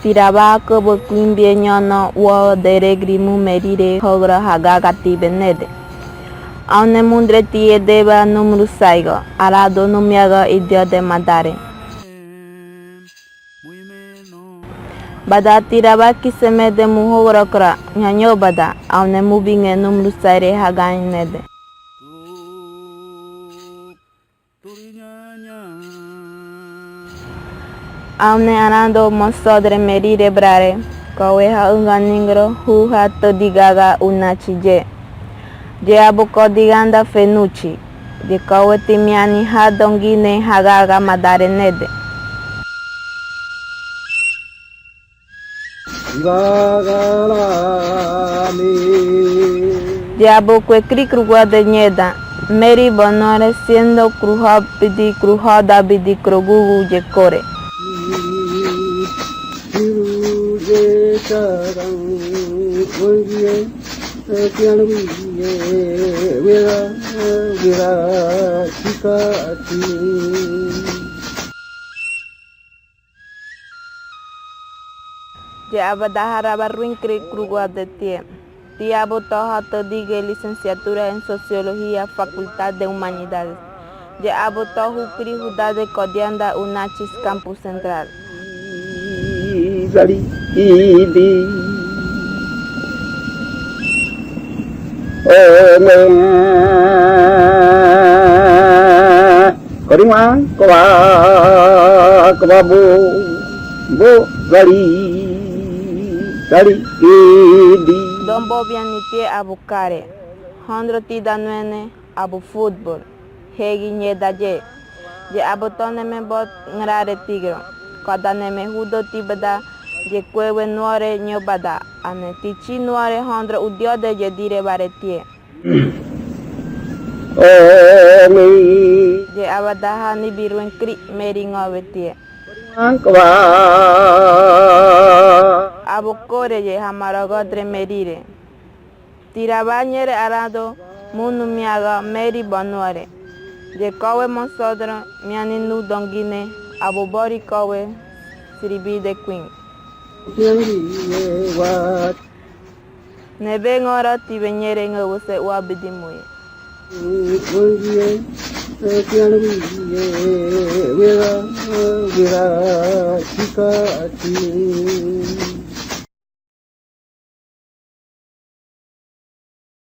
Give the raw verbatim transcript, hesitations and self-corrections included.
Tirawa'aköbö Kuimbie ñono wó deregri mú merí re hógora hagágati be nede. Aüne múndre tiye deba númuru saigo, arado númiaga idiode madare. Bada tirawa'akise mede mú hógorokora ñañoubada, aüne múbiñe númuru saire hagañe nede. Aüne arando mosodre merí re brare, kóunwe haüga ningoro hu ha tödi gaga unachi ye. Ye abo kodiganda fenuchi, ye kóunweti miani ha dongine hagaga madare nede. Ye abo kue kiri kuruguade ñeda, merí bonuare siendo kuruhóbidi kuruhódabidi kurugugu ye kore. Ye abadaha rawa ruin kiri kuruguade tiye. Tiya abo to ha tödi ge licenciatura en Sociología, Facultad de Humanidades. Ye abo to hu kiri hudade kodianda Unachis Campus Central. Koriwa, kowa, kowa bo, bo, gali, gali, idi. Dombobiani tiye abo kare, hondro tidanuene abo fútbol, hegi ñeda ye. Ye abo toneme bot ngrare tigro, kodaneme hudo tibada, ye kuewe nuore ñoubada, ane tichi nuore hondro udiode ye dire bare tiye. Ye abadaha nibi ruin kiri merí ngówe tiye. Abo kore ye ha marogodre merí re. Tirawa ñere arado munu miaga merí bonuare. Ye kóunwe mosodro miani nu dongine abo bori kóunwe siribide kuin. Nebe ngora tiwe ñere ngowose uabidi muye.